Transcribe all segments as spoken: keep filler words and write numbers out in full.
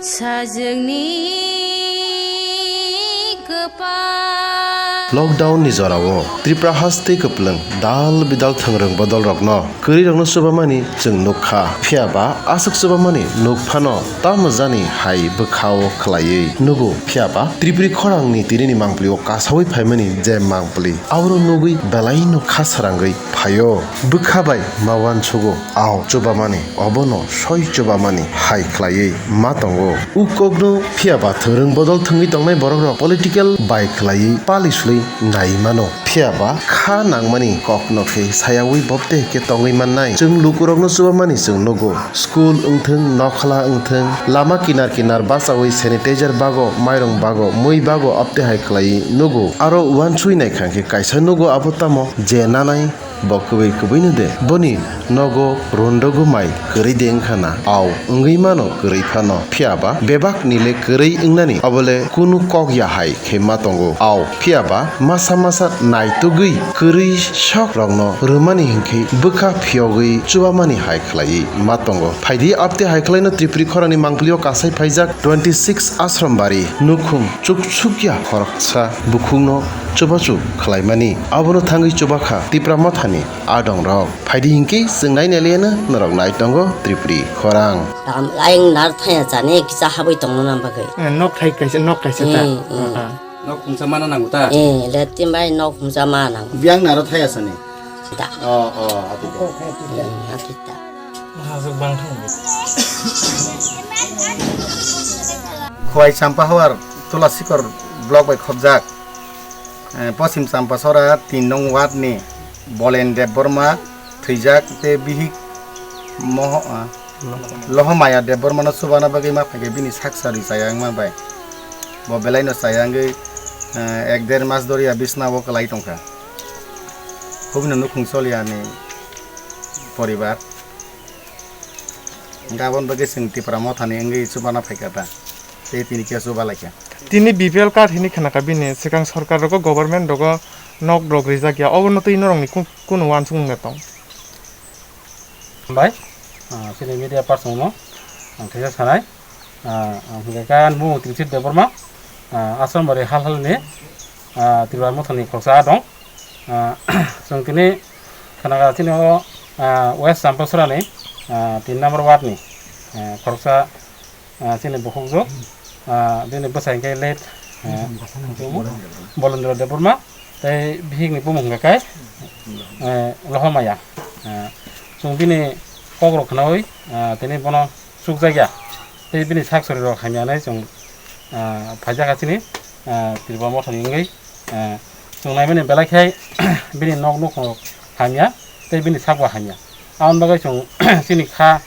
Sajwkni kwpal. Lockdown ni jorao Tripura haste kwplwng dal bidal thwngrwng bodol rokno kwrwi rokno chubamani chwng nukha. Phiya ba aswk chubamani nuk phano tamo jani hai bwkhao khwlaiwi nugo. Phiya ba Tripuri khorang ni tini ni mangpili o kasawi phaimani je mangpili, aboro nugwi belai no kha sarangwi phaio. Bwkha bai ma uansugo, ao chubamani, obono soi chubamani hai khwlaiwi ma tongo. O kokno phiya ba thwrwng bodol thwngwi tongnai borok rok political bai khwlaiwi pali sului nai mano. Phiya ba kha nangmani kokno khe sayawi bobte khe tongwi mannai. Chwng lukurokno chubamani chwng nugo. School wngthwng, nokhla wngthwng, lama kinar kinar bachawi sanitizer bago, mairung bago, mui bago, apte hai khwlaiwi nugo. Aro uansui naikha khe kaisa nugo, abo tamo je nanai bo kwbwi kwbwino de. Boni nogo rondogwi mai kwrwi de wngkha na, ao wngwi mano kwrwi phano. Phiya ba bebak ni le kwrwi wngnani, obo le kunu kok ya hai khe ma tongo. Ao phiya ba masa masa naitugwi kwrwi sok rokno rwmani hinkhe bwkha phiyogwi chubamani hai khwlaiwi ma tongo. Phaidi, apte hai khwlaino Tripuri khorangni mangpili o kasai phaijak twenty six Ashram Bari nukhung chuksukya khoroksa bukhukno chubachu khwlaimani. Abono thangwi chubakha Tipra Mothani adongrok. Phaidi hinkhe chwng nainaliano norok nai tongo Tripuri khorang. Tam laing nar thaya chani kisa habwi tongna nam bagwi. Eh, nok thai kaisa, nok kaisa ta. Hmm, hmm. Ah, ah. Nok khungsa mana nango ta? Eh, le tin bai nok khungsa ma nang. Biang naro thaya sani. Da. Oh, oh, ati da. Hmm, ati da. Khwai Champa Hawar Tulasikor block bai khobjak. Eh, Poschim Champachora tin nong ward ni Bolen Debbarma thwijak tei bihik Moho-, ah, Lohomaya Debbarmano chubana bagwi ma phaikhe bini sak sari chaya wngma bai. Bo belaino chaya wngwi, eh, ek der mas doriya bisna o kwlai tongkha. Hubino nukhung choliya ni poribar. Hwnkhe aboni bagwi chwng Tipra Mothani wngwi chubana phaikha ta. Tei tini khe chuba laikha. Tini B P L card hini khnakha bini, swkang sorkar rogo, government rogo nok rok rijak ya, obono twi norokni ku-, kunu uansukmung tong? Bai, ah, chini media person no ang kisa sanai, ah, ang hwnkhe kha ani bumung Trinsit Debbarma, ah, Ashram Bari hal hal ni, ah, Tipra Mothani khoroksa dong. Ah, chwng tini khnakha chini o, ah, West Champachora ni, ah, tin number ward ni, ah, khoroksa, ah, chini bukhukjwk, ah, bini bwsai hwnkhe late, ah, Bolendra Debbarma tei bihik ni bumung hwnkhe kai, eh, Lohomaya. Ah, chwng bini kok rok khnaui, ah, tini bono chukjakya tei bini sak sori rok hamya hinwi chwng, ah, phaijakha chini, ah, Tipra Mothani wngwi. Eh, chwng naimani belai khe bini nok nukhung hamya tei bini sakbo hamya. Aboni bagwi chwng chini kha,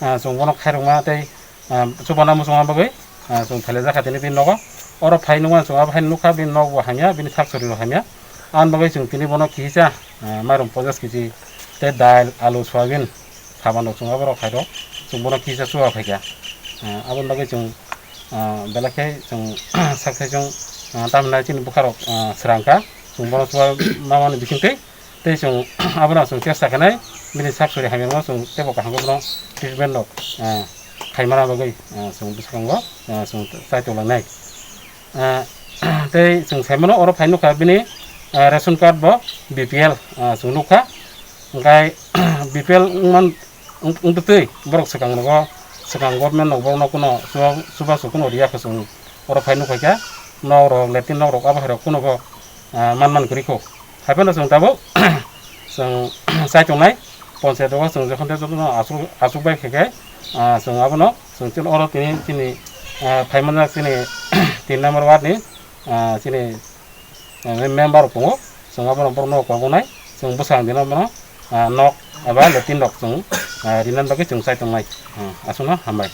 eh, chwng bono khairokma tei, eh, chubana muchungma bagwi, eh, chwng phailaijak kha tini bini nogo. Oro phai nukmani chwng abo hai nukha bini nokbo hamya, bini sak soriro hamya. Aboni bagwi chwng tini bono kisa, eh, mairum ponchash kg tei dal, alu, soyabin, saban rok chwng abo rok khairok, chwng bono kisa chuba phaikha. Eh, aboni bagwi chwng, ah, belai khe chwng sak sai chwng, ah, tamhinai chini bwkha rok, ah, swrang kha, chwng bono chuba mamani bisingtwi tei chwng abono chwng chesta khainai bini sak sori hamya rok chwng teibo kaham khe bono treatment rok, ah, khaimana bagwi, ah, chwng bwskango, ah, chwng chai tonglangnai. Ah, tei chwng saimano oro phai nukha bini, ah, ration card bo B P L, ah, chwng nukha. Hwnkhe B P L wngman, wng-, wngtwi borok swkang rogo, swkang government rok borokno kuno chuba-, chubachu kuno riya khe chwng oro phai nukha khe nok rok, latrine nok rok abo hai rok kuno bo, ah, man man kwrwi kho. Haiphano chwng tabuk chwng chai tongnai ponchayat rogo chwng jokhon tei jotono achuk, achuk bai khe khe, ah, chwng abono chwng chini oro tini chini, ah, phai manjak chini tin number ward ni, ah, chini, ah, member rok tongo, chwng abono borokno kok wngnai, chwng bwsang dino bono, ah, nok eba latrine rok chwng, ah, rinani bagwi chwng chai tongnai, ah, aswkno hambai.